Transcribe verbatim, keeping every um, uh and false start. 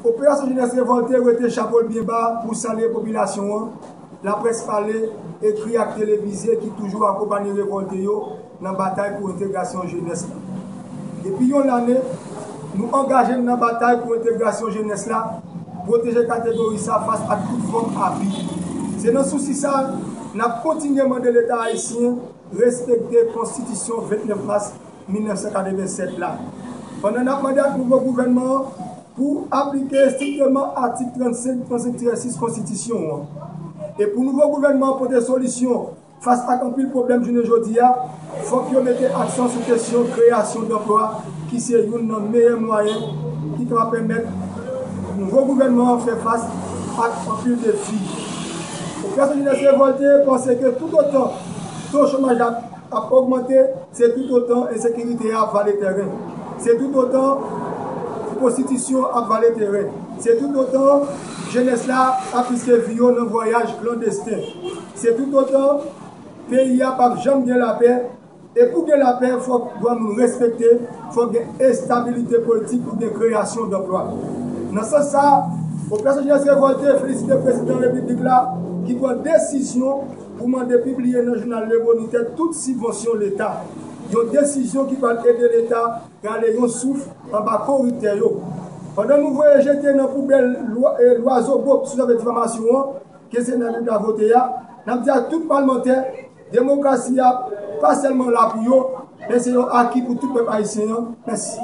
Operasyon Jenès Revòlte rete chapo l byen ba pou salye popilasyon an, laprès pale, ekri ak televize ki toujou akonpanye revòlte yo nan batay pou entegrasyon jenès la. Depi yon lane, nou angaje n nan batay pou entegrasyon jenès la, pwoteje kategori sa fas ak tout fòm abi. Se nan sousi sa, n ap kontinye mande Leta ayisyen respekte Konstitisyon vennèf mas mil nèf san katrevennsèt la, pandan n ap mande ak nouvo gouvènman an pou aplike estrikteman atik trannsenk, trannsenk tirè sis Konstitisyon an. E pou nouvo gouvènman an pote solisyon fas ak anpil pwoblèm jounen jodi a, fòk yo mete aksan sou kesyon kreyasyon danplwa, ki se youn nan meyè mwayen ki kapab pèmèt nouvo gouvènman an fè fas ak anpil defi. Operasyon Jenès Revòlte panse ke toutotan to chomaj la ap ogmante, se toutotan ensekirite a ap vale tèren. Se toutotan pwostitisyon ap vale tèren. Se toutotan jenès la ap riske vi yo nan vwayaj klandesten. Se toutotan peyi a p ap janm gen lapè. E pou gen lapè, fòk dwa moun respekte, fòk gen estabilite politik pou gen kreyasyon danplwa. Nan sans sa, Operasyon Jenès Revòlte felisite Prezidan Repiblik la ki pran desizyon pou mande pibliye nan jounal Le Moniteur tout sibvansyon Leta. Yon desizyon ki pral ede Leta rale yon souf anba koriptè yo. Pandan nou voye jete nan poubèl lwa, e, lwa zobo sou zafè difamasyon an, ke Sena nou ta vote a, n ap di ak tout palmantè, demokrasi a pa sèlman la pou yo, men se yon aki pou tout pèp ayisyen an. Mèsi.